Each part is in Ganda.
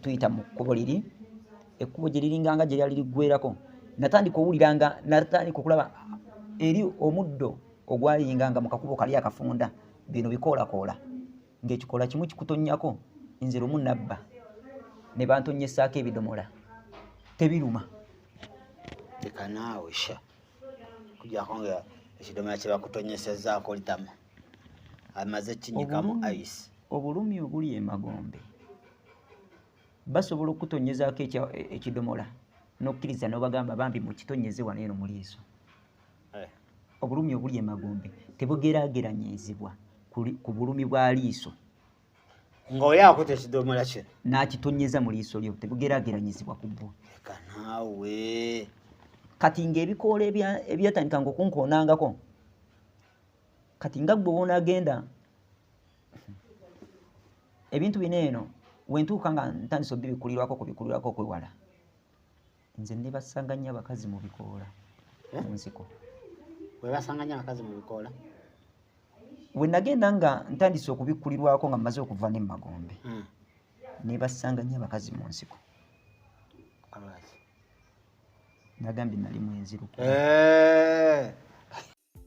Tuyita mu kkubo liri, ekkubo gye liringanga gye lyali liggwerako. Natandika owuliranga, natandika okulaba eri omuddo ogwalinganga mu kakubo kali akafunda, bino bikoolakoola ng'ekikoola kimu kikutonnyako. Nze lumu nabba ne bantonyesaako ebidomola, tebiruma. Leka naawe, sha, kujjako nga ekidomola kye bakutonyesezaako litama amaze kinyikamu ice. Obulumi obuli emagombe, basobola okutonyezaako ekidomola n'okkiriza n'obagamba, "Bambi mukitonyeze wano eno mu liiso." Obulumi obuli emagombe tebugeraageranyizibwa ku bulumi bwa liiso. Ng'oli akuta ekidomola kino n'akitonyeza mu liiso lyo, tebugeraageranyizibwa ku bwo. Leka naawe. Kati ng'ebikoola ebyatandikanga okunkoonangako, kati nga gwe wonaagenda ebintu bino eno, wentuuka nga ntandise obibikulirwako, kubikulirwako okwewala, nze nebasanga nnyo abakazi mu bikoola. Eh? Mu nsiko. Webasanga nnyo abakazi mu bikoola? We nagenda nga ntandise okubikkulirwako nga mmaze okuva ne magombe, nebasanga nnyo abakazi mu nsiko. Lwaki? Nagambye nali mwenziruku. Eh.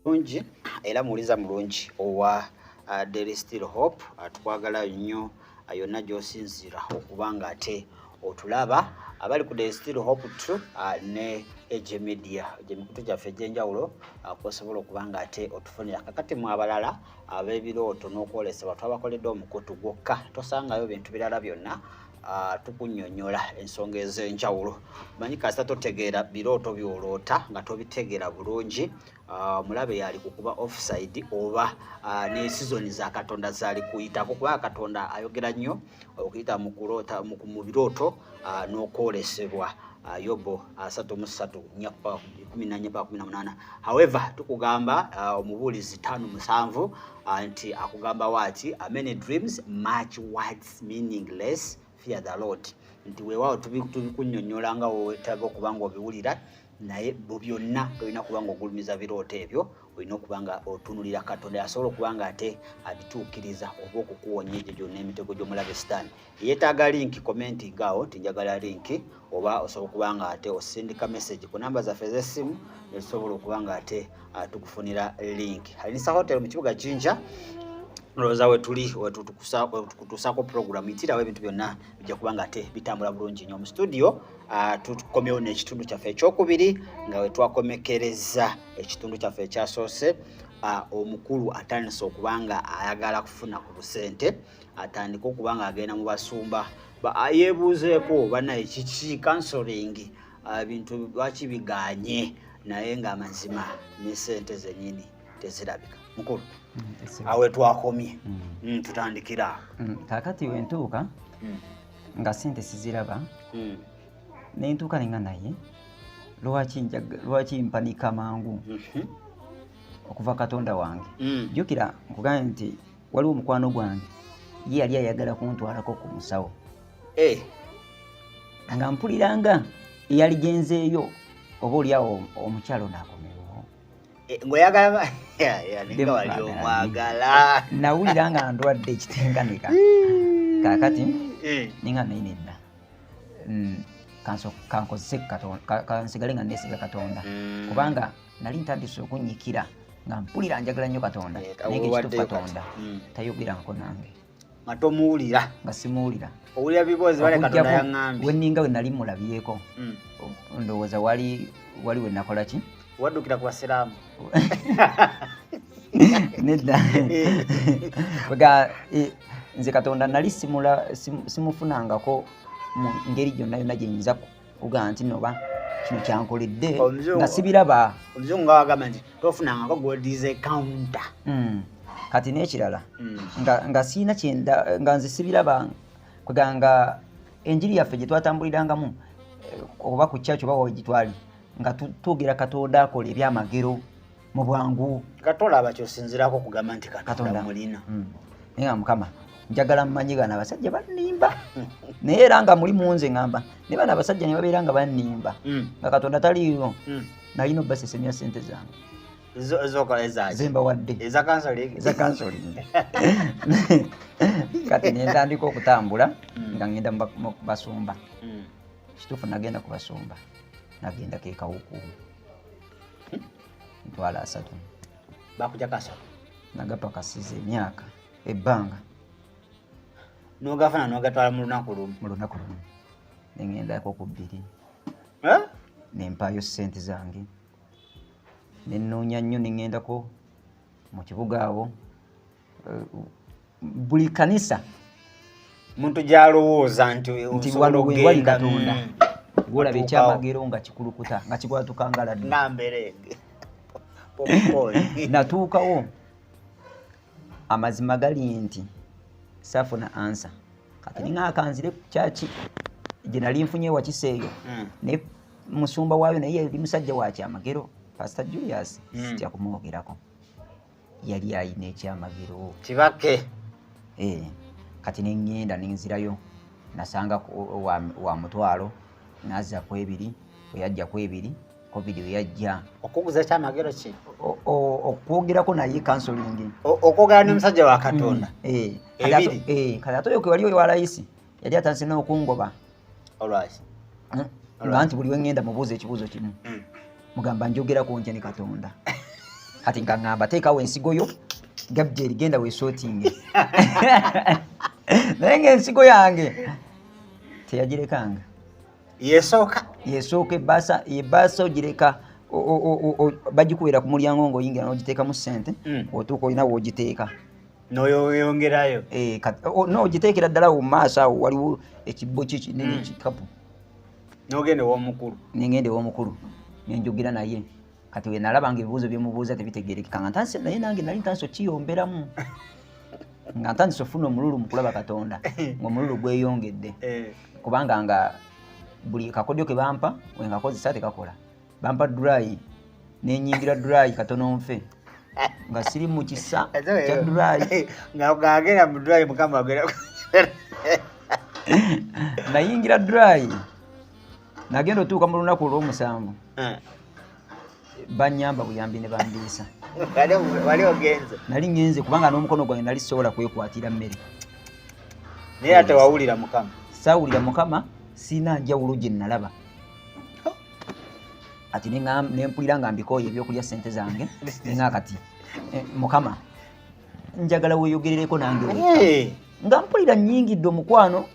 Mulungi era muwuliza mulungi owa There is Still Hope, tukwagala nnyo yonna gy'osinziira okuba nga ate otulaba, abali ku There is Still Hope 2 ne AJ Media, gyemikutu gyaffe egy'enjawulo kwosobola okuba nga ate otufunira. Kakati mu abalala ab'ebirooto n'okwolesebwa, twabakoledde omukutu gwokka, tosangayo bintu birala byonna. Tukunnyonnyola ensonga ez'enjawulo. Manyi kasita totegeera birooto by'oloota, nga tobitegeera bulungi, omulabe yali kukuba offside oba ne season za Katonda zali kuyitako, kubanga Katonda ayogera nnyo okuyita mu kuloota, mu birooto n'okwolesebwa. Yobo 33:14 paka 18. However, tukugamba Omubuulizi 5:7 nti akugamba waati, "Many dreams, much words meaningless, fear the Lord." Nti weewaawo tubikunnyonnyola nga weetaaga okuba nga obiwulira, naye mu byonna tolina kuba nga ogulumiza birooto ebyo. Olina okuba nga otunulira Katonda, yasobola okuba nga ate abituukiriza oba okukuwonya egyo gyonna emitego gy'omulabe Sitaani. Yeetaaga link, comment ngaawo nti "Njagala link," oba osobola okuba nga ate osindika message ku namba zaffe ez'essimu, netusobola okuba nga ate tukufunira link. Alinisa Hotel mu kibuga Jinja, ndowooza wetuli wetukutuusaako program yitirawo, ebintu byonna bijja kuba nga ate bitambula bulungi nnyo. Mu studio tukomyewo n'ekitundu kyaffe ekyokubiri nga we twakomekereza ekitundu kyaffe ekyasoose. Omukulu atandise okuba nga ayagala kufuna ku busente, atandike okuba nga agenda mu basumba, yeebuuzeeko banaye kiki counseling, ebintu lwaki biganye, naye ng'amazima ne sente zennyini tezirabika. Mukulu, awe twakomye. Tutandikira awo. Kaakati wentuuka nga sente siziraba, nentuuka nenga naye lwaki lwaki mpanika mangu okuva Katonda wange? Jjukira nkugambye nti waliwo omukwano gwange, ye yali ayagala kuntwalako ku musawo, nga mpuliranga eyali genzeeyo oba oliawo omukyalo naakomewo. Eh, ng'oyagala ninga wali omwagala. Nawulira nga ndwadde ekitenkanika. Kaakati ninga naye nedda, kankozese kansigale nga nesiga Katonda, kubanga nali ntandise okunyikira nga mpulira njagala nnyo Katonda, Eh, naye nga ekituufu wewaddeyo kati. Katonda tayogerangako nange. Nga tomuwulira? Nga simuwulira. Owulira biboozi bale Katonda Okuggyako yaŋŋambye. Wenninga we nali mulabyeko, ndowooza wali we nakola ki? Waddukira ku basiraamu? Nedda. Kwega, nze Katonda nali simufunangako mu ngeri yonna yonna gyenyinza kugamba nti noba kino kyankoledde, nga sibiraba. Omuzungu nga wagamba nti tofunangako God's encounter. Kati n'ekirala, nga siina kyenda, nga nze sibiraba. Kwega nga enjiri yaffe gye twatambulirangamu, oba ku church oba wegitwali, nga twogera Katonda akola ebyamagero mu bwangu. Katolaba kyosinzirako okugamba nti Katonda Katonda mulina. Naye nga Mukama njagala mmanyi gano abasajja bannimba, naye era nga muli munze ngamba ne bano abasajja ne babeera nga bannimba, nga Katonda taliiyo, nalina obasesemya sente zange. Zokola ezaki? Zembawadde. Eza counseling. Eza counseling. Kati nentandika okutambula nga ngenda mu basumba. Kituufu nagenda ku basumba, nagendako ekawuku 300,000. Bakujjako 30? Nagapakasiza emyaka ebbanga. Nogafuna nogatwala mu lunaku lumu? Mu lunaku lumu. Nengendako ku 2. Eh? Nempaayo ssente zange, nenoonya nnyo, neŋŋendako mu kibuga awo, buli kanisa. Muntu gyalowooza nti Nti osobola wano we wali okugenda, Katonda. Gwolaba Otuukawo. ekyamagero nga kikulukuta nga kigwatuka nga laddu. Nga mberenge popcorn. Natuukawo, amazima gali nti saafuna answer. Kati ninga nzire ku kyaki gye nali nfunye wakisa eyo, naye musumba waayo naye yali musajja wa kyamagero, Pastor Julius. Sitya kumwogerako, yali ayina ekyamagero. Kibake. Eh, kati neŋŋenda nenzirayo, nasanga wa 500, nazza ku 2, weyajja ku 2, COVID weyajja. Okuguza kyamagero ki? Okwogerako naye, counseling. Okwogera n'omusajja wa Katonda? Eh, 2? Kati ate oyo wali oyo wa layisi yali atandise n'okungoba. Olwaki? Nga nti buli wengenda mubuuza ekibuuzo kimu. Mugamba njogerako ntya ne Katonda? Kati nga ŋŋamba teekawo ensigo yo, Gabriel, genda weesootinge. Naye ng'ensigo yange teyagirekanga. Yesooka. Yesooka ebbaasa, ebbaasa ogireka bagikubeera ku mulyango ng'oyingira n'ogiteekamu ssente. Otuuka olina woogiteeka. Noyongerayo. Eh, no ogiteekera ddala awo mu maaso awo waliwo ekibbo kye kinene, ekikapu. Nogenda ew'omukulu. Nengenda ew'omukulu nenjogera naye. Kati we nalaba nga ebibuuzo byemubuuza tebitegerekeka, nga ntandise naye nange nali ntandise okiyomberamu, nga ntandise ofuna omululu mu kulaba Katonda, ng'omululu gweyongedde. Kubanga nga buli kakodyo ke bampa wengakozesa tekakola. Bampa dry, nenyingira dry katono nfe, nga siri mu kisa kya dry. Nga gagenda mu dry, Mukama agenda. Nayingira dry, nagenda otuuka mu lunaku olw'omusanvu, banyamba buyambi ne bandiisa. Wali ogenze. Nali ngenze, kubanga n'omukono gwange nali sobola kwekwatira mmere. Naye ate wawulira Mukama? Saawulira Mukama, siina njawulo gye nalaba. Ati nempulira nga mbikooye ebyokulya ssente zange, nenga kati Mukama, njagala weeyogerereko nange wekka. Nga mpulira nnyingidde omukwano.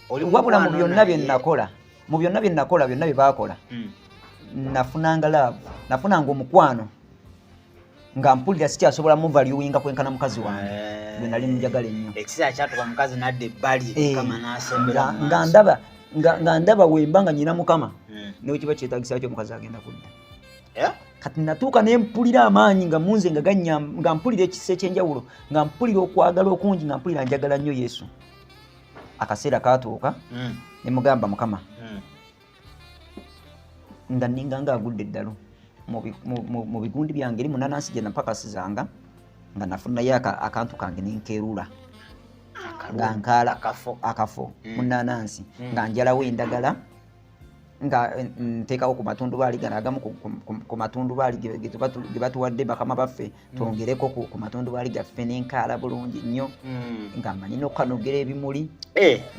Oli Wabula mu mukwano byonna bye naye. nakola, mu byonna bye nakola, byonna bye baakola, nafunanga love, nafunanga omukwano nga mpulira sikyasobola muvaluinga kwenkana mukazi wange gwe nali njagala ennyo. Ekiseera kyatuka mukazi nadda ebbali, Eh, Mukama n'asembera mu nga maaso. Nga ndaba wemba nga nyina Mukama, newe kiba kyetagisa kyo omukazi agenda kudda. Kati natuuka ne mpulira amaanyi nga munze nga ganya, nga mpulira ekisa ekyenjawulo, nga mpulira okwagala okungi, nga mpulira njagala nnyo Yesu. Akaseera katuuka ne mugamba, Mukama, nga ninga nga agudde eddalu mu bigundi byange eri munanansi gye napakasizanga, nga nafunayo akantu kange nenkerula nga nkaala. Akafo. Akafo. Munanansi, nga njalawo endagala, nga nteekawo ku matundubaali gano agamu ku matundubaali ge batuwadde bakama baffe, twongereko ku matundubaali gaffe, nenkaala bulungi nnyo, nga mmanyi n'okukanogera ebimuli.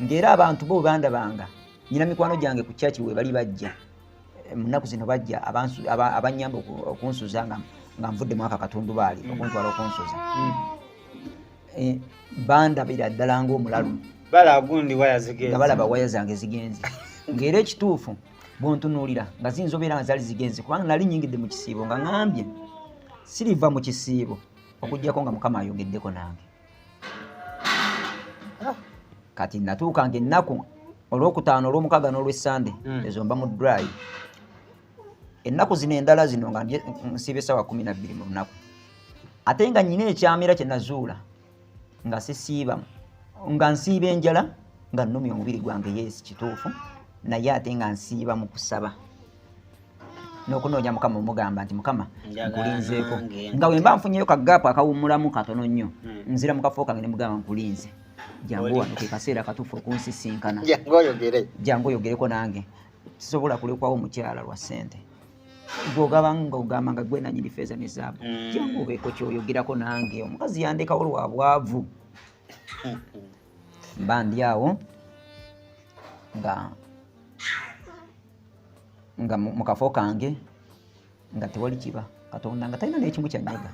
Ng'era abantu bo bwe bandabanga, nyina mikwano gyange ku kyaki we bali bajja. Mu nnaku zino bajja abanyamba okunsuza nga nvudde mu aka katundubaali, okuntwala okunsuza. Bandabira ddala ng'omulalu. Bala gundi waya zigenze. Nga balaba waya zange zigenze, ng'era ekituufu bwontunuulira nga ziyinza obeera nga zaali zigenze, kubanga nali nyingidde mu kisiibo nga ŋŋambye siriva mu kisiibo okuggyako nga Mukama ayogeddeko nange. Kati natuukanga ennaku olwokutaano, olwomukaaga n'olwessande, ezo mba mu dry. Ennaku zino endala zino nga nsiiba essaawa 12 mu lunaku, ate nga nyina ekyamira kye nazuula nga sisiiba, nga nsiiba enjala nga nnumya omubiri gwange, yes, kituufu, naye ate nga nsiiba mu kusaba n'okunoonya Mukama, omugamba nti, Mukama, Njagala nkulinzeeko. nange. Nga wemba nfunyeyo ka gap akawummulamu katono nnyo, nzira mu kafo kange ne mugamba, nkulinze, jangu wano, ke kaseera katuufu okunsisinkana. Jangu oyogere. Jangu oyogereko nange, sisobola kulekwawo mukyala lwa ssente. Gwogaba nga ogamba nga gwe nanyini feeza ne zaabu, jangu obeeko kyoyogerako nange. Omukazi yandekawo lwa bwavu. Mba ndi awo nga mu kafo kange nga tewali kiba, Katonda nga talina n'ekimu kyanyaga.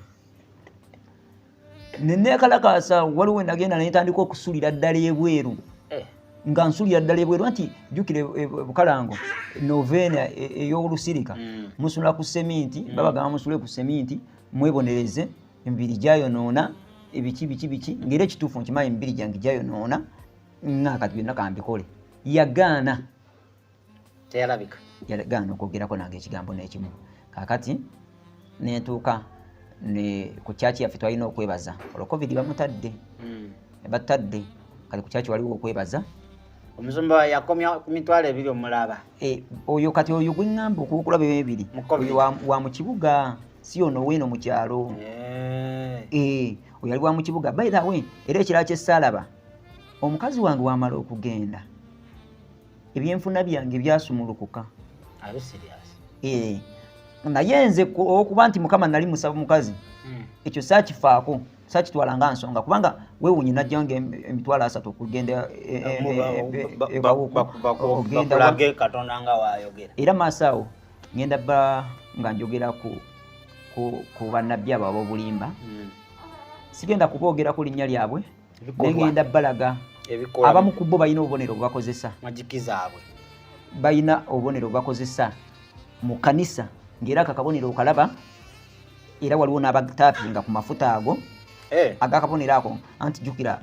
Neneekalakaasa. Waliwo nagenda netandika okusulira ddala ebweru, nga nsulira ddala ebweru, anti jjukira Bukalango novena ey'olusirika, musula ku seminti. Babagamba musule ku seminti mwebonereze, emibiri gyayonoona, ebiki biki biki, ngaera ekituufu nkimanyi emibiri gyange gyayonoona, nga kati byonna kambikole. Yagaana. Teyalabika. Yagaana okwogerako nange ekigambo n'ekimu. Kakati nentuuka ne ku kyaki yaffe, twalina okwebaza olwo COVID bamutadde, batadde. Kati ku kyaki waliwo okwebaza. Omusumba yakomya ku 20,000 omulaba. E, oyo kati oyo gweŋŋamba okulaba ebiri Mu COVID. oyo wa mu kibuga, si ono weeno mu kyalo. E, oyo ali wa mu kibuga. By the way, era ekirala kyesaalaba, omukazi wange wamala okugenda, ebyenfuna byange byasumulukuka. Are you serious? E, naye nze okuba nti Mukama nali musaba mukazi, ekyo saakifaako, saakitwala nga nsonga, kubanga weewuunye najjanga 30,000 okugenda e Kawuku, ogenda Bakulage Katonda nga wayogera. Era maaso awo ngenda ba nga njogera ku bannabbi abo ab'obulimba. Sigenda kuboogerako linnya lyabwe, Ebikolwa. naye ngenda balaga Ebikolwa. abamu ku bo balina obubonero bwe bakozesa. Magic zaabwe. Balina obubonero bwe bakozesa mu kanisa, ng'era ako akabonero okalaba, era waliwo n'abatapinga ku mafuta ago agakabonero ako. Anti jjukira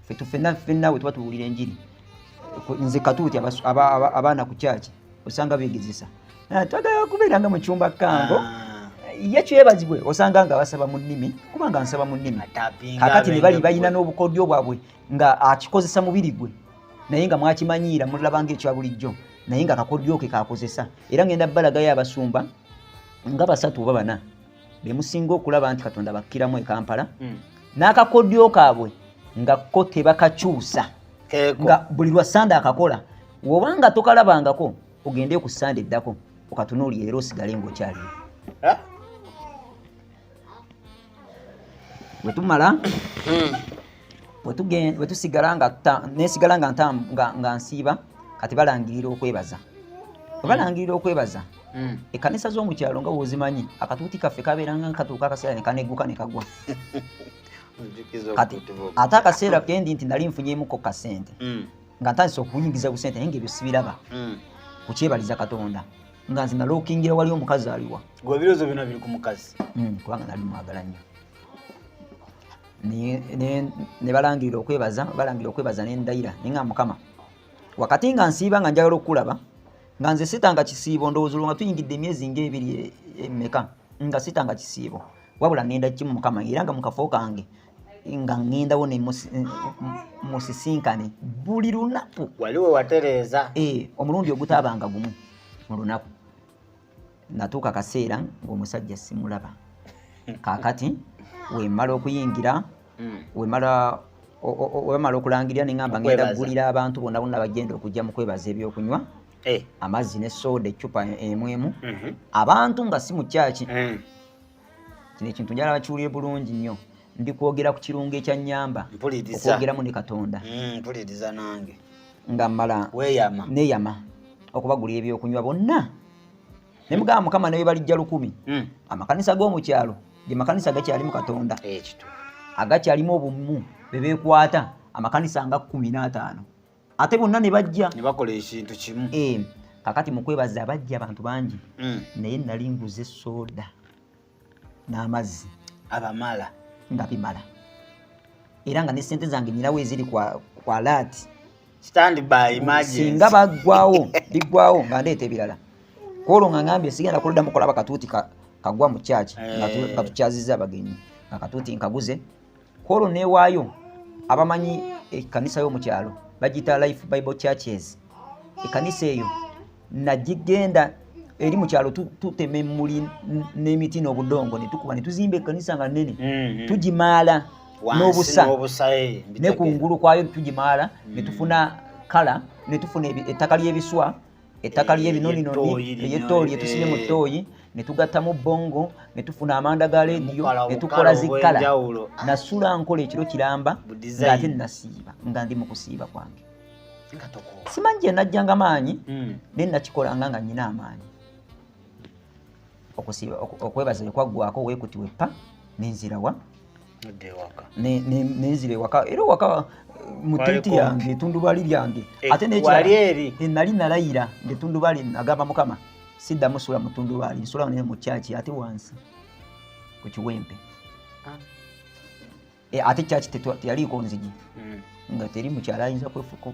ffenna ffenna bwe tuba tuwulira enjiri, nze katuuti abaana ku kyaki osanga beegezesa, "Ah, twagala kubeera nga mu cyumba kango." Ye kyebazibwe, osanga nga basaba mu nnimi, kubanga nsaba mu nnimi. Atapinga. Kakati ne bali abenge balina gwe. n'obukodyo bwabwe nga akikozesa mubiri gwe, naye nga mwakimanyiira, mulaba nga ekya bulijjo, naye nga akakodyo ke kakozesa. Era ngenda balagayo abasumba nga basatu oba bana bemusinga okulaba nti Katonda bakkiramu e Kampala, n'akakodyo kaabwe nga ko tebakakyusa. Keeko. Nga buli lwa Sande akakola. Wobanga tokalabangako, ogende ku Sande eddako okatunuulire, era osigale ng'okyaliyo. Eh? Bwe tumala, bwe tusigala nga nesigala nga nsiiba. Kati balangirira okwebaza. Bwe balangirira okwebaza, ekkanisa z'omukyalo nga bw'ozimanyi, akatuuti kaffe kabeeranga katuuka akaseera ne kaneguka ne kagwa. Njukiza Kati okutuuka. ate akaseera kendi nti nali nfunyemuko kasente, nga ntandise okuyingiza busente, naye ngaebyo sibiraba. Kukyebaliza Katonda nga nze nalookingira wali omukazi aliwa. Gwe ebirowoozo byonna biri ku mukazi. Kubanga nali mwagala nnyo. Ne balangirira okwebaza, balangirira okwebaza, nendayira nenga Mukama, wakati nga nsiiba nga njagala okulaba, nga nze sitanga kisiibo, ndowooza olwo nga tuyingidde emyezi ngaebiri emeka nga sitanga kisiibo, wabula ngenda kimu Mukama, era nga mukafo kange nga ŋŋendawo ne musisinkane buli lunaku. Wali we watereeza. Eh, omulundi ogutaabanga gumu mu lunaku. Natuuka akaseera ng'omusajja simulaba. Kaakati wemala okuyingira, wemala wemala okulangirira, neŋŋamba ngenda Okwebaza. kugulira abantu bonna bonna bagenda okujja mu kwebaza ebyokunywa, amazzi ne soda eccupa emu emu, abantu nga si mu kyaki. Kino ekintu njala bakiwulire bulungi nnyo, ndi kwogera ku kirungo ekyannyamba Mpuliriza. okwogeramu ne Katonda. Mpuliriza nange. Nga mmala Weeyama. Neeyama okubagulira ebyokunywa bonna, ne mugamba Mukama naye balijja 1,000. Amakanisa g'omukyalo ge makanisa gakyalimu Katonda, Ekituufu. agakyalimu obumu, be beekwata amakanisa nga 15, ate bonna ne bajja Ne bakola ekintu kimu. Eh, kakati mu kwebaza bajja abantu bangi, naye nali nguze soda n'amazzi Abamala. nga bimala, era nga ne sente zange nyinawo eziri kwa laati. Stand by emergency. Singa baggwawo, biggwawo, nga ndeeta ebirala. Kwolwo nga ngambye sigenda kuloddamu kulaba katuuti kagwa mu kyaki nga tukyaziza abagenyi, nga katuuti nkaguze. Kwolwo neewaayo. Abamanyi ekkanisa y'omukyalo bagiyita Life Bible Churches. Ekkanisa eyo nagigenda eri mu kyalo, tutema emmuli n'emiti n'obudongo ne tukuba ne tuzimba ekkanisa nga nnene, tugimaala Wansi n'obusa n'obusa, ne mbitegeera. kungulu kwayo tugimaala ne tufuna kala ne tufuna ettaka ly'ebiswa. Ettaka ly'ebinoninoni ery'ettooyi lyetusimye mu ttooyi, ne tugattamu bongo, ne tufuna amanda ga leediyo, ne tukola zikkala. Nasula nkola ekiro kiramba ng'ate nasiiba, nga ndi mu kusiiba kwange. Simanyi gye najjanga maanyi, naye nakikolanga nga nnyina amaanyi. Okusiiba okwebaza bwe kwaggwako weekuti weppa nenzirawa nenzira ewaka, era ewaka mu tenti yange etundubaali lyange. Ate n'ekirala nali nalayira ng'etundubaali, nagamba Mukama siddamu sula mu tundubaali, nsula naye mu kyaki ate wansi ku kiwempe. Ate kyaki teyaliiko nzigi, nga teri mukyala ayinza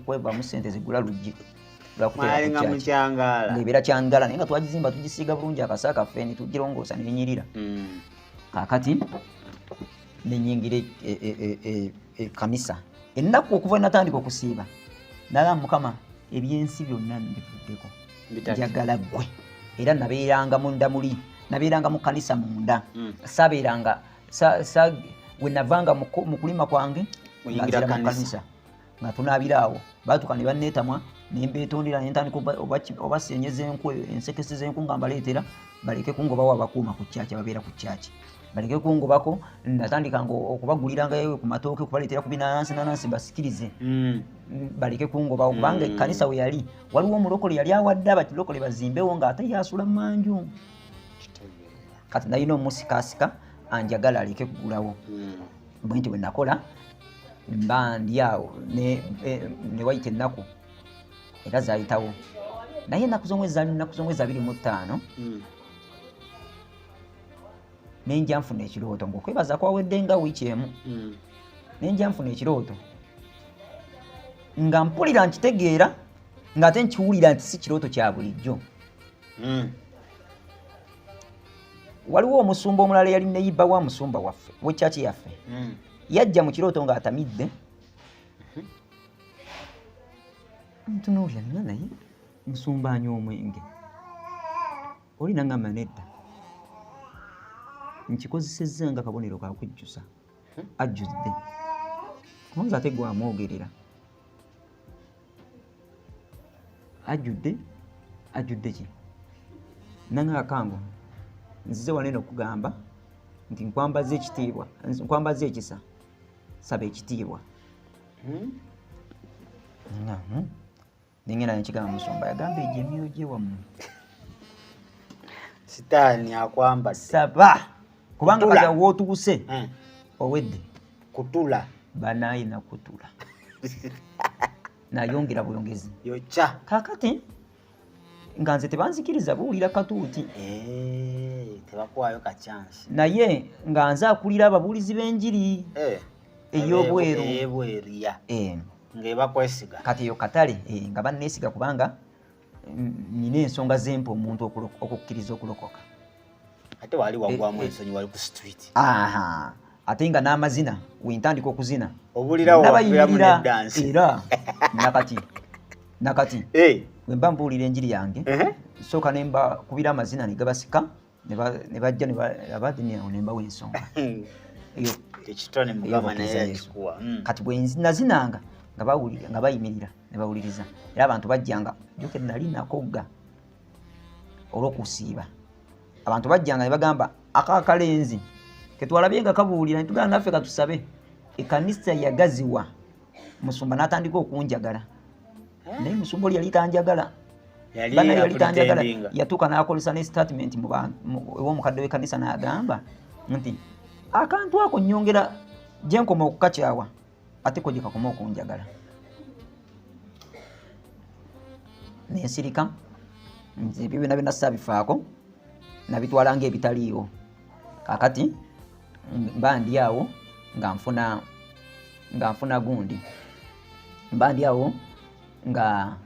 kwevamu ssente zigula luggi lwakuteera kyangala, naye nga twagizimba tugisiiga bulungi akasa kaffe ne tugirongoosa nenyirira. Kaakati nenyingira ekkanisa. Ennaku okuva natandika okusiiba, nagamba Mukama ebyensi byonna mbivuddeko, njagala ggwe. Era nabeeranga munda muli, nabeeranga mu kkanisa munda, sabeeranga we navanga mu kulima kwange ngazira mu kkanisa nga tunaabira awo. Baatuka ne banneetamwa ne mbeetondera, ne ntandika obasenyeza enku, ensekese z'enku nga mbaleetera baleke kungobawo abakuuma ku kyaki, ababeera ku kyaki baleke kungobako. Natandikanga okubaguliranga ku matooke, okubaleetera ku binanansi nanansi basikirize baleke kungobawo, kubanga ekkanisa we yali waliwo omulokole yali awadde abalokole bazimbewo ng'ate yasula manju. Kati nalina omusikasika anjagala aleke kugulawo. Bwe nti bwe nakola mba ndi awo ne wayita ennaku era zaayitawo, naye ennaku z'omwezi zaali nnaku z'omwezi 25, nenja nfuna ekirooto ng'okwebaza kwawedde nga wiiki emu. Nenja nfuna ekirooto nga mpulira nkitegeera, ng'ate nkiwulira nti si kirooto kya bulijjo. Waliwo omusumba omulala eyali neighbour wa musumba waffe w'ekyaki yaffe, yajja mu kirooto ng'atamidde. Ntunuulira nga naye musumba anywa omwenge oli, nangamba nedda, nkikozesezza nga kabonero kakujjusa ajjudde kubanga ate gwamwogerera ajjudde ajjudde ki. Nanga akango nzize wano eno okugamba nti nkwambaza ekitiibwa, nkwambaza ekisa, saba ekitiibwa. Nengenda nekigamba musumba, yagamba egyo emyoyo gyewammwe. Sitaani akwambadde. Saba kubanga kati wootuuse owedde. Kutula. Banaye nakutula, nayongera bwongezi. Yokya. Kakati nga nze tebanzikiriza buwulira katuuti. Tebakuwayo ka chance. Naye nga nze akulira ababuulizi b'enjiri ey'obweru. Ey'ebweru ya ng'ebakwesiga. Kati eyo katale nga banneesiga kubanga nina ensonga zempa omuntu okukkiriza okulokoka. Ate wali wagwamu ensonyi, wali ku street. Aha, ate nga n'amazina wentandika okuzina obulirawo. Nabayimirira era nakati nakati bwe mba mbuulira enjiri yange, sooka ne mbakubira amazina ne gabasika ne bajja abadiniawo ne mbawa ensonga eyo. Ekitone Mukama naye yakikuwa. Kati bwe nazinanga nga bawulira, nga bayimirira ne bawuliriza, era abantu bajjanga. Jjuke nali nakogga olw'okusiiba, abantu bajjanga ne bagamba akakalenzi ketwalabye nga kabuulira, netugamba naffe katusabe. Ekkanisa yagaziwa, musumba n'atandika okunjagala, naye musumba oli yali tanjagala. Bana yali tanjagala, yatuuka n'akozesa ne statement ew'omukadde w'ekkanisa n'agamba nti akantu ako nyongera gyenkoma okukakyawa ate ko gye kakoma okunjagala. Nensirika nze ebyo byonna byonna saabifaako, nabitwala ng'ebitaliiwo. Kakati mba ndi awo nga nfuna gundi, mba ndi awo nga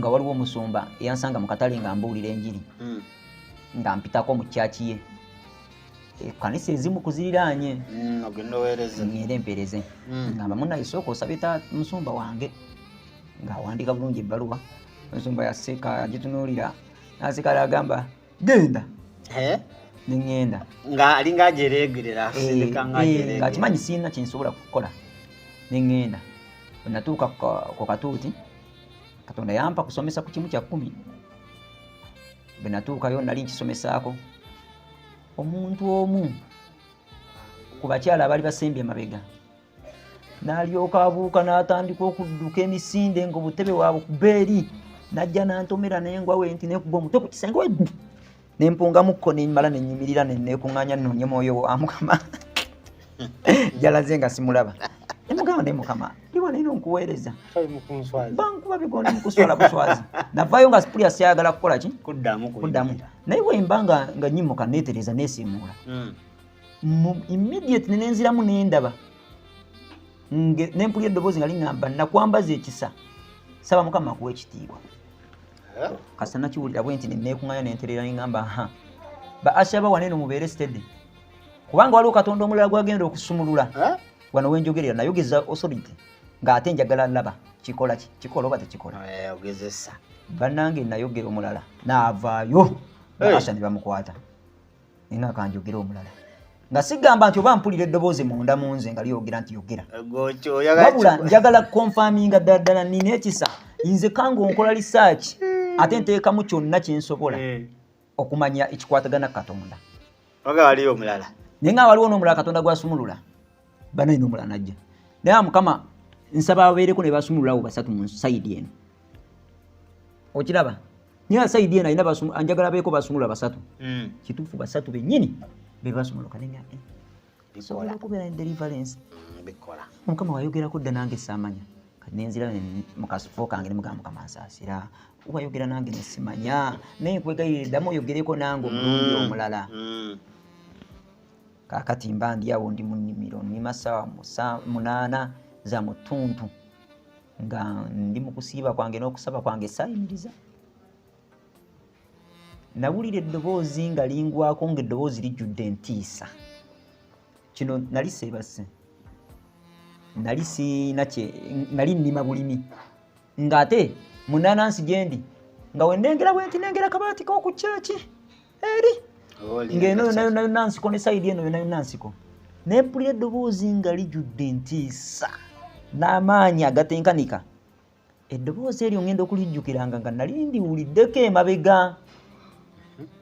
waliwo omusumba eyansanga mu katale nga mbuulira enjiri, nga mpitako mu kyaki ye, ekkanisa ezimu kuziriraanye. Ogenda oweereze. Ngende mpeereze. Ngamba munaye sooka osabe ta musumba wange, ng'awandiika bulungi ebbaluwa. Omusumba yaseka, agitunuulira naseka, agamba genda. Neŋŋenda. Nga alinga ajereegerera, asindika nga ajereegerera. Ng'akimanyi sirina kyensobola kukola, neŋŋenda. Bwe natuuka ku katuuti Katonda yampa kusomesa ku 1/10. Bwe natuukayo nali nkisomesaako omuntu omu ku bakyala abaali basembye emabega, n'alyoka abuuka n'atandika okudduka emisinde ng'obutebe waabwe kuba eri, n'ajja n'antomera n'engwa we nti nekuba omutwe ku kisenge we nempungamukko, nemmala nenyimirira neneekuŋŋaanya nnoonye mwoyo wa Mukama jalaze nga simulaba. Nemugamba, ne Mukama ndi wano eno nkuweereza, bankuba bigonde mukuswala buswazi. Navaayo nga sipulya syagala kukola ki, kuddamu. Naye bwemba nga nyimuka neetereza neesiimuula immediately nenziramu nendaba nempulira eddoboozi nga liŋŋamba, nakwambaza ekisa, saba Mukama akuwa ekitiibwa. Kasita nakiwulira bwe nti neneekuŋŋanya nenterera, neŋŋamba, ha ba usher ba waneeno mubeere steady, kubanga waliwo Katonda omulala gwagenda okusumulula wano wenjogerera. Nayogeza authority ng'ate njagala laba kikola ki, kikola oba tekikola. Ogezesa. Bannange, nayogera omulala naavaayo, ba usher ne bamukwata. Nina kanjogere omulala nga sigamba nti oba mpulira eddoboozi munda mu nze nga lyogera nti yogera, wabula njagala confirminga ddala ddala nina ekisa. Nze kanga onkola research ate nteekamu kyonna kyensobola okumanya ekikwatagana Katonda. Waliyo omulala. Naye nga waliwo n'omulala Katonda gwasumulula banaye, n'omulala najja. Naye Mukama nsaba ababeereko ne basumululawo basatu mu side eno, okiraba? Naye side eno alina njagala beeko basumulula basatu. Kituufu, basatu bennyini be basumuluka nenga sobola okubeera ne deliverance. Bikola. Mukama wayogerako dda nange saamanya. Kati nenzira mu kasufo kange nemugamba, Mukama nsaasira, wayogera nange nesimanya, naye nkwegayirira ddamu oyogereko nange omulundi omulala. Kaakati mba ndi awo, ndi mu nnimiro, nnima ssaawa 8 za mu ttuntu, nga ndi mu kusiiba kwange n'okusaba kwange, saayimiriza. Nawulira eddoboozi nga lingwako, ng'eddoboozi lijjudde entiisa. Kino nali seebase, nali siina kye nali nnima bulimi, ng'ate munanansi gye ndi nga wennengera bwe nti nengera kabaati k'oku kyaki eri ng'eno yonna yonna yonna nsiko, ne side eno yonna yonna nsiko. Nempulira eddoboozi nga lijjudde entiisa n'amaanyi agatenkanika. Eddoboozi eryo ngenda okulijjukiranga nga nali ndiwuliddeko emabega,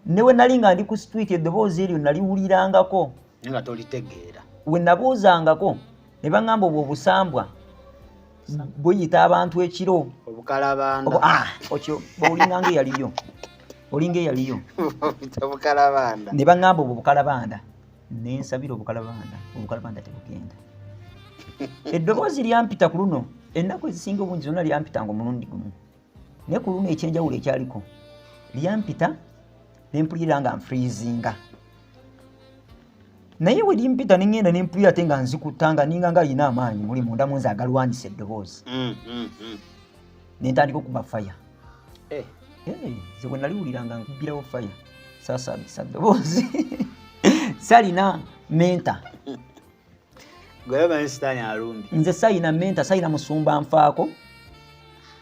ne we nali nga ndi ku street eddoboozi eryo naliwulirangako. Naye nga tolitegeera. We nabuuzangako ne baŋŋamba obwo obusambwa buyita abantu ekiro. Obukalabanda. Okyo olinga eyaliyo, olinga eyaliyo. Obukalabanda. Ne baŋŋamba obwo bukalabanda, nensabira obukalabanda, obukalabanda tebugenda. Eddoboozi lyampita ku luno, ennaku ezisinga obungi zonna lyampitanga omulundi gumu, naye ku luno ekyenjawulo ekyaliko, lyampita nempulira nga nfreezinga. Naye we limpita neŋŋenda nempulira ate nga nzikutta, nga ninga nga alina amaanyi muli munda munze agalwanyisa eddoboozi. Nentandika okuba fire. Nze bwe naliwulira nga nkubirawo fire, saasabisa ddoboozi, salina mentor. Gwe manyi sitaani alumbi. Nze sayina mentor, sayina musumba nfaako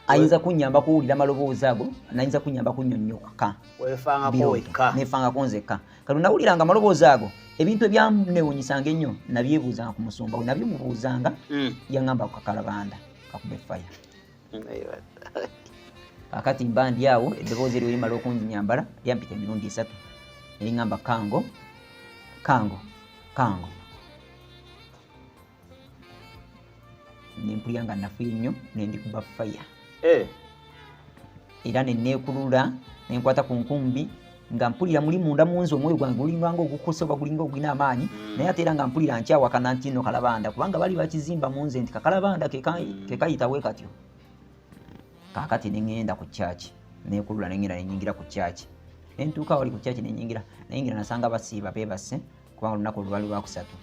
ayinza kunyamba kuwulira amaloboozi ago, nayinza kunyamba kunyonnyoka. Wefangako Birooto. wekka. Nefangako nzekka. Kati nawuliranga amaloboozi ago, ebintu ebyanewunyisanga ennyo nabyebuuzanga ku musumba we, nabyomubuuzanga, yaŋŋamba ku kakalabanda kakube fire. Kakati mba ndi awo, eddoboozi eryo limala okunjinyambala, lyampita emirundi 3, neriŋŋamba kango kango kango, nempulira nga nafuye nnyo, nendikuba fire. Era neneekulula nenkwata ku nkumbi nga mpulira muli munda munze omwoyo gwange gulinga nga ogukose oba gulinga ogulina amaanyi. Naye ate era nga mpulira nkyawakana nti nno kalabanda, kubanga bali bakizimba munze nti kakalabanda kekayita bwe katyo. Kaakati neŋŋenda ku kyaki, nekulula neŋŋenda nenyingira ku kyaki, nentuuka wali ku kyaki nenyingira, nayingira nasanga basiiba beebase, kubanga olunaku olwali lwakusatu.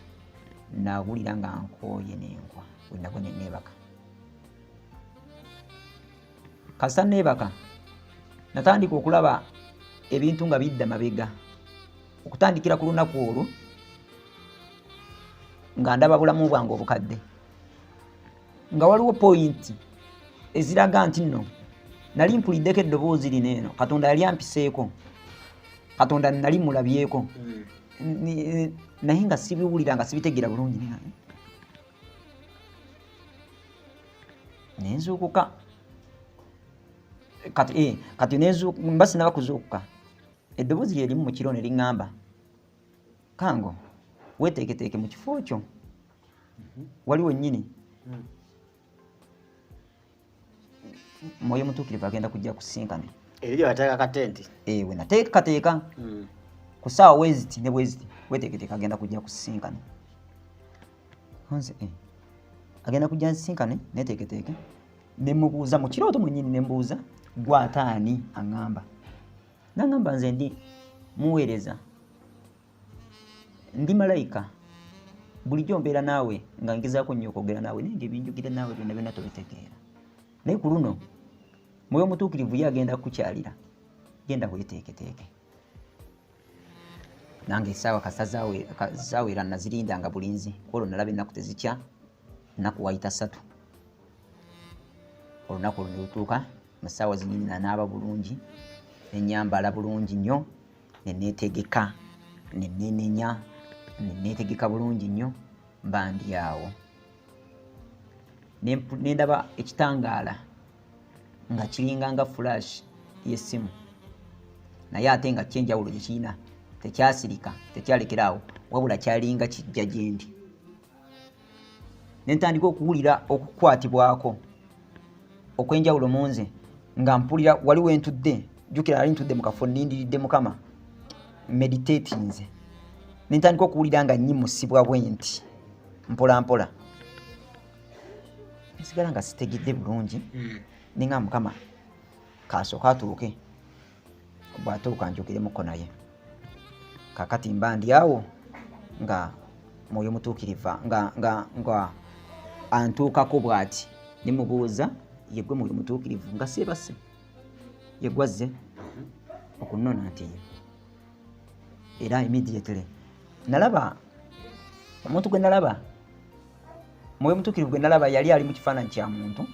Nawulira nga nkooye nenkwa, wenagwe neneebaka. Kasita neebaka, natandika okulaba ebintu nga bidda mabega okutandikira ku lunaku olwo, nga ndaba bulamu bwange obukadde, nga waliwo point eziraga nti nno nali mpuliddeko eddoboozi lino eno, Katonda yali ampiseeko, Katonda nali mulabyeko. Naye nga sibiwulira, nga sibitegeera bulungi. Nenzuukuka. Kati mba sinaba kuzuukuka, eddoboozi lye limu mu kiro ne liŋŋamba, "Kango, weeteeketeeke mu kifo kyo wali wennyini. Mwoyo Mutuukirivu agenda kujja kusinkane." Eri gye bateeka katenti. Ewe nateekateeka ku ssaawa weziti ne bweziti, weteeketeeka, agenda kujja kusinkane. Nze agenda kujja nsinkane, neteeketeeke. Nemubuuza mu kirooto mwennyini, nembuuza, "Gwataani aŋŋamba?" Naŋŋamba, "Nze ndi muweereza, ndi malayika. Bulijjo mbeera naawe nga ngezaako nnyo okwogera naawe, naye nga ebinjogera naawe byonna byonna tobitegeera. Naye ku luno Mwoyo Mutuukirivu ye agenda kukukyalira. Genda weteeketeeke." Nange essaawa kasita zawera, nazirindanga bulinzi. Kwolwo nalaba ennaku tezikya, nnaku wayita 3. Olunaku olwo ne lutuuka mu ssaawa zinyini. Nanaaba bulungi, nenyambala bulungi nnyo, neneetegeka, nenenenya, neneetegeka bulungi nnyo. Mba ndi awo, nendaba ekitangaala nga kiringa nga flash y'essimu, naye ate nga kyenjawulo gye kirina, tekyasirika, tekyalekeraawo, wabula kyalinga kijja gyendi. Nentandika okuwulira okukwatibwako okwenjawulo mu nze, nga mpulira wali wentudde. Jjukira nali ntudde mu kafo, nnindiridde Mukama, meditate. Nze nentandika okuwulira nga nnyimusibwa bwe nti mpola mpola. Nsigala nga sitegedde bulungi. Ninga Mukama kasooka atuuke, bw'atuuka njogeremuko naye. Kakati mba ndi awo nga Mwoyo Mutuukirivu nga antuukako bw'ati. Nemubuuza, "Yegwe Mwoyo Mutuukirivu?" Nga seebase, "Yegwazze okunnona?" Nti ye. Era immediately nalaba omuntu gwe nalaba, Mwoyo Mutuukirivu gwe nalaba, yali ali mu kifaananyi kya muntu,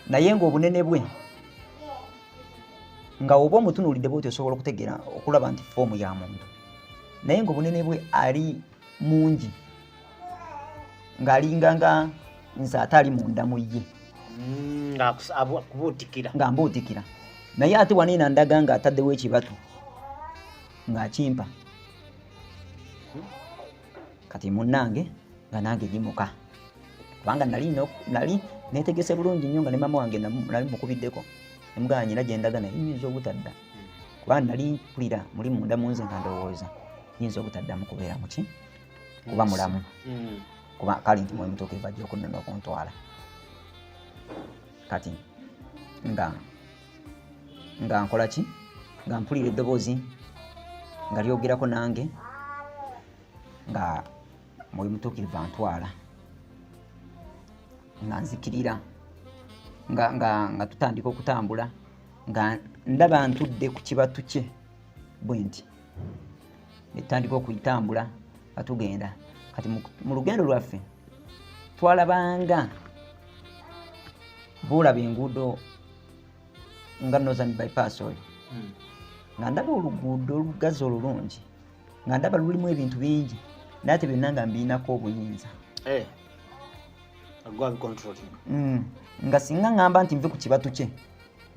naye ng'obunene bwe nga oba omutunuulidde bwoti osobola okutegeera, okulaba nti form ya muntu, naye ng'obunene bwe ali mungi, ng'alinga nga nze ate ali munda mu ye. Ng'akubuutikira. Nga mbuutikira, naye ate waneena ndaga ng'ataddewo ekibatu ng'akimpa. Kati munnange, nga nange nyimuka, kubanga nali netegese bulungi nnyo, nga ne maama wange nali mukubiddeko, nemugamba nyina gye ndaga, naye nyinza obutadda, kubanga nali mpulira muli munda mu nze nga ndowooza nyinza obutaddamu kubeera muki, kuba mulamu. Kuba kale nti Mwoyo Mutuukirivu ajja okunnona okuntwala. Kati nga nkola ki, nga mpulira eddoboozi nga lyogerako nange, nga Mwoyo Mutuukirivu antwala, nga nzikirira, nga tutandika okutambula, nga ndaba ntudde ku kibatu kye bwe nti, netutandika okuyitambula nga tugenda. Kati mu lugendo lwaffe twalabanga boolaba enguudo nga Northern Bypass oyo, nga ndaba oluguudo olugazi olulungi, nga ndaba lulimu ebintu bingi, naye ate byonna nga mbiinako obuyinza. Eh. Gwa bicontrolling. Nga singa ŋŋamba nti nve ku kibatu kye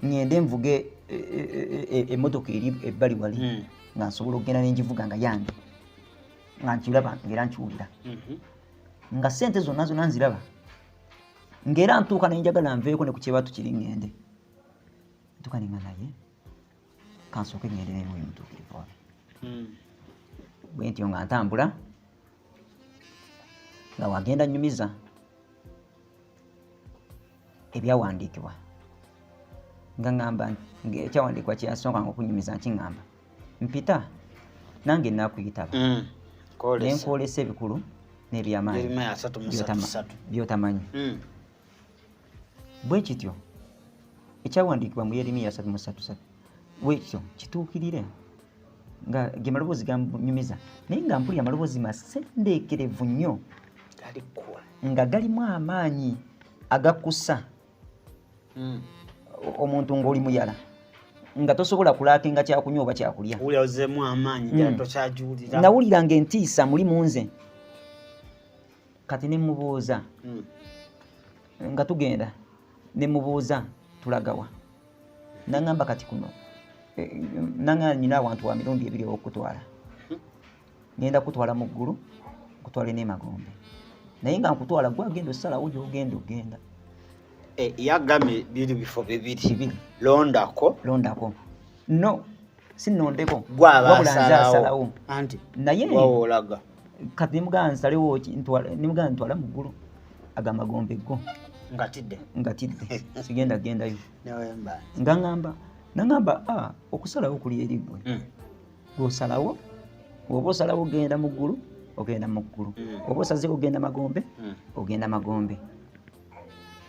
ŋŋende nvuge emmotoka eri ebbali wali, nga nsobola okugenda nengivuga nga yange, nga nkiraba ngaera nkiwulira, nga sente zonna zonna nziraba, ng'era ntuuka nenjagala nveeko ne ku kibatu kiri ŋŋende ntuuka nenga, naye kansooke ŋŋende n'Omwoyo Mutuukirivu wali. Bwe ntyo nga ntambula, nga wagenda nnyumiza ebyawandiikibwa, nga ŋŋamba ekyawandiikibwa kyeyasookanga okunyumiza nkiŋŋamba, "Mpita, nange naakuyitaba, Kwolesa. nenkwolesa ebikulu n'ebyamaanyi Yeremiya 33:3. by'otamanyi." Bwe kityo ekyawandiikibwa mu Yeremiya 33:3 bwe kityo kituukirire. Nga ge maloboozi ganyumiza, naye nga mpulira amaloboozi masendeekerevu nnyo, Gali cool. nga galimu amaanyi agakusa omuntu ng'oli muyala, nga tosobola kulaakinga kyakunywa oba kyakulya. Owulira ozzeemu amaanyi, ddala tokyagiwulira. Nawulira nga entiisa muli mu nze. Kati ne mubuuza, nga tugenda, ne mubuuza, "Tulagawa?" Naŋŋamba kati kuno naŋŋamba nyina awantu wa mirundi ebiri owokutwala, ngenda kutwala mu ggulu, nkutwale n'emagombe, naye nga nkutwala gwe agenda osalawo gyogenda ogenda. Yagambye biri bifo bibiri. Bibiri. Londako. Londako. No, sinondeko. Gwaba wabula nze asalawo. Asalawo. Anti naye wawoolaga. Kati nemugamba nsalewo ki, nemugamba ntwala mu ggulu, agamagombe go. Nga tidde. Nga tidde, sigenda gendayo. Newemba. Nga ŋŋamba, naŋŋamba, "Ah, okusalawo kuli eri ggwe, gw'osalawo. Oba osalawo ogenda mu ggulu, ogenda mu ggulu. Oba osazeewo ogenda magombe, ogenda magombe."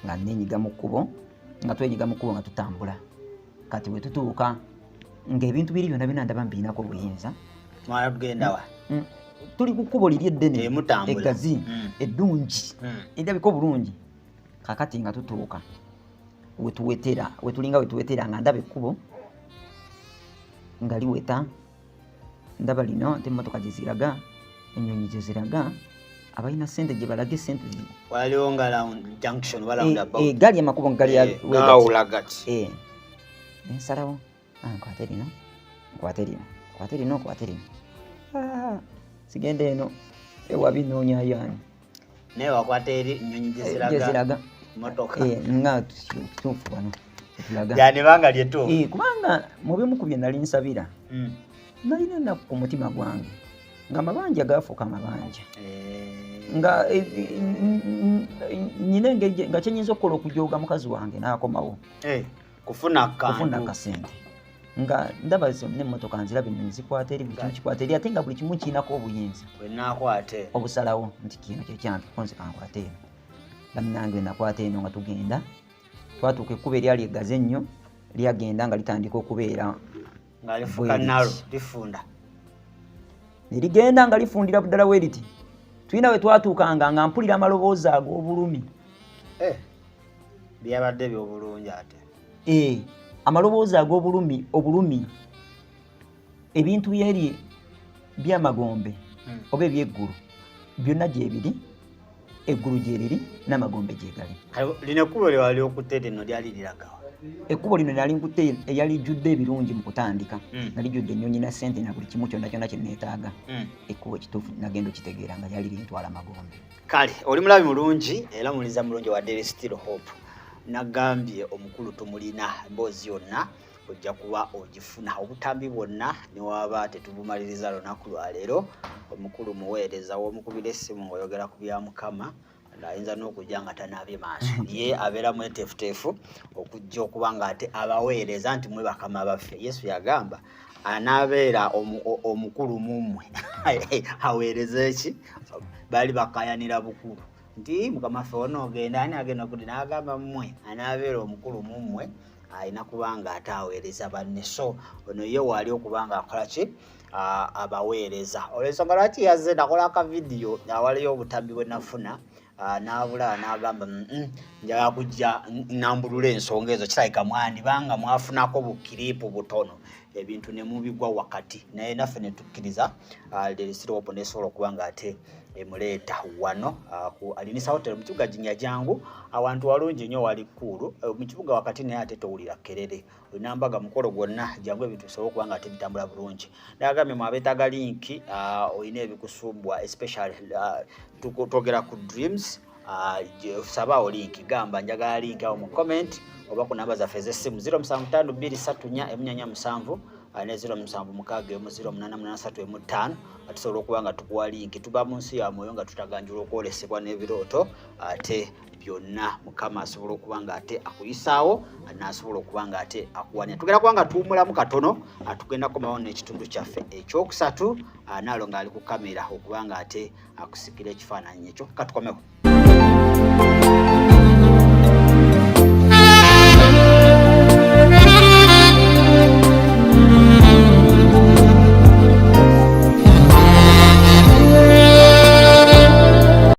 Nga nenyiga mu kkubo, nga twenyiga mu kkubo, nga tutambula. Kati bwe tutuuka ng'ebintu biri byonna byonna ndaba mbirinako obuyinza. Mwala tugenda wa? Tuli ku kkubo liri eddene. Mutambula. Eggazi, eddungi, erabika obulungi. Kakati nga tutuuka wetuwetera, wetulinga wetuwetera, nga ndaba ekkubo nga liweta. Ndaba lino nti emmotoka gye ziraga, ennyonyi gye ziraga, abalina sente gye balaga esente Waliwo nga round junction oba roundabout. Gali amakubo nga gali wegati. Gawula gati. Nensalawo, ah, nkwate lino, nkwate lino, nkwate lino, nkwate lino. Ah, sigenda eno ewabi, noonyayo ani? Naye wakwata eri ennyonyi gye ziraga. Gye ziraga. Motoka. Nga kituufu wano etulaga. Yanibanga lyetuufu. Kubanga mu bimu ku bye nali nsabira, nalina ennaku ku mutima gwange nga amabanja gaafuuka amabanja, nga nyina engeri nga kyenyinza okukola okujooga mukazi wange n'akomawo. Kufuna kufuna kantu. Kasente. Nga ndaba zonna emmotoka nziraba, ennyonyi zikwata eri, buli kimu kikwata eri, ate nga buli kimu kirinako obuyinza. Wenakwata eno. Obusalawo nti kino kyekyange, konze kankwate eno. Bannange, nakwata eno nga tugenda, twatuuka ekkubo eryali eggazi ennyo lyagenda nga litandika okubeera nga lifuka bwe nalo liti. Lifunda. Ne ligenda nga lifundira ddala we riti. Tulina we twatuukanga nga mpulira amaloboozi ag'obulumi. Byabadde byobulungi ate. Amaloboozi ag'obulumi, obulumi, ebintu byeri byamagombe oba ebyeggulu byonna gyebiri, eggulu gyeriri n'amagombe gyegali. Kale lino ekkubo lyewali okutte lino lyali liragawa? Ekkubo lino nali nkutte eyali lijjudde ebirungi mu kutandika, nga lijjudde ennyonyi na sente na buli kimu kyonna kyonna kye neetaaga. Ekkubo ekituufu nagenda okitegeera nga lyali lintwala magombe. Kale oli mulabi mulungi era muliza mulungi wa Daily Still Hope. Nagambye omukulu tumulina, emboozi yonna ojja kuba ogifuna, obutambi bwonna newaba tetubumaliriza lunaku lwaleero. Omukulu muweereza, w'omukubira essimu ng'oyogera ku bya Mukama ayinza n'okujja nga tanaabye maaso, ye abeera mweteefuteefu okujja okuba nga ate abaweereza nti mwe bakama baffe. Yesu yagamba anaabeera omukulu mu mmwe aweereze ki? Baali bakayanira bukulu nti mukama ffe onoogenda ani agenda okudi, n'agamba mmwe anaabeera omukulu mu mmwe alina kubanga ate aweereza banne. So ono ye waali okuba nga akola ki? Abaweereza. Olwensonga lwaki yazze, nakola akavidiyo awaliyo obutambi bwe nafuna, n'abulaba n'agamba, njagala kujja nambulula ensonga ezo." Kirabika mwandibanga mwafunako bukiripu butono, ebintu ne mubigwa wakati, naye naffe ne tukkiriza Lesiropo nesobola okuba nga ate emuleeta wano ku Alinisa Hotel mu kibuga Jinja. Jangu, awantu walungi nnyo, wali kkuulu, mu kibuga wakati, naye ate towulira kerere. Olina mbaga, mukolo gwonna, jangu ebintu bisobole okuba nga ate bitambula bulungi. Nagambye mwe abeetaaga link, olina ebikusumbwa, especially twogera ku dreams, sabaawo link, gamba njagala link awo mu comment oba ku namba zaffe ez'essimu 07523447 ne 0761088315. Tusobola okuba nga tukuwa link. Tuba mu nsi ya mwoyo nga tutaganjula okwolesebwa n'ebirooto, ate byonna Mukama asobola okuba nga ate akuyisaawo, n'asobola okuba nga ate akuwania. Tugenda kuba nga tuwumulamu katono, tugenda kukomawo n'ekitundu kyaffe ekyokusatu, naalo ng'ali ku kamera okuba nga ate akusikira ekifaananyi ekyo. Katukomewo.